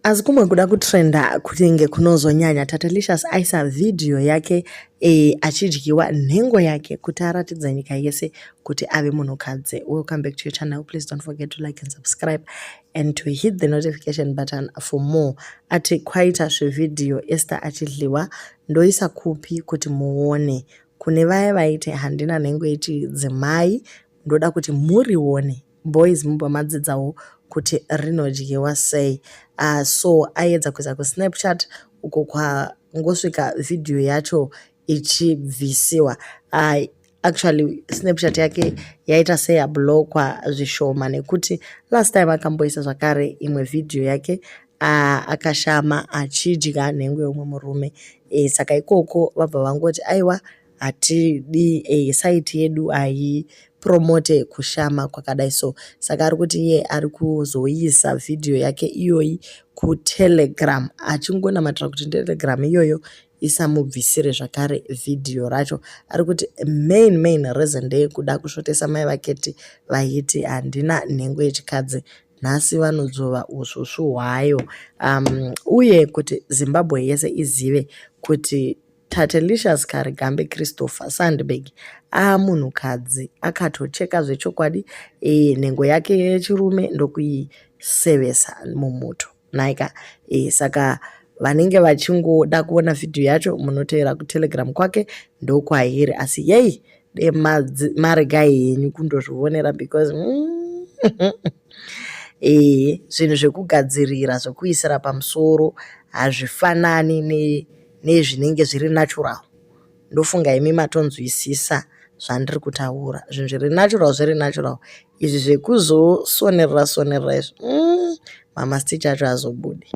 Asi kumwe kuda kutrenda kunenge kunozonyanya, Tatelicious aisa vhidhiyo yake achidyiwa nhengo yake kuti aratidze nyika yese kuti ave munhukadzi. Welcome back to your channel. Please don't forget to like and subscribe and to hit the notification button for more. Ati kwaita zvevhidhiyo Esther achidliwa, ndoisa kupi kuti muone? Kune vaya vaiti handina nhengo yechidzimai, ndoda kuti murione. Boys mubva madzidzawo kuti rinodyiwa sei. So aedza kuisa kuSnapchat uko kwangosvika vhidhiyo yacho ichibvisiwa. Actually Snapchat yake yaita seyablockwa zvishoma nekuti last time akamboisa zvakare imwe vhidhiyo yake akashama achidya nhengo yeumwe murume. Saka ikoko vabva vangoti aiwa, hatidi, site yedu haipromote kushama kwakadai. So saka ari kuti iye ari kuzoisa vhidhiyo yake iyoyi kuTelegram, achingonamatira kuti Telegram iyoyo isamubvisire zvakare vhidhiyo racho. Ari kuti main reason ndeyekuda kusvotesa mai vaketi vaiti handina nhengo yechikadzi, nhasi vanodzvova usvusvu hwayo, uye kuti Zimbabwe yese izive kuti Tatelicious Karigambe Christopher Sandberg aamunhukadzi, akatocheka zvechokwadi nhengo yake yechirume ndokuisevesa mumuto nhaika. Saka vanenge vachingoda kuona vhidhiyo yacho munotevera kuTelegram kwake, ndokwairi. Asi yei maregai henyu kundozvionera because zvinhu zvekugadzirira zvekuisira pamusoro hazvifanani nezvinenge zviri natural. Ndofunga imi matonzwisisa zvandiri kutaura. Zvinhu zviri natural zviri natural, izvi zvekuzosonerera sonerera izvi, mamastitch acho azobudi.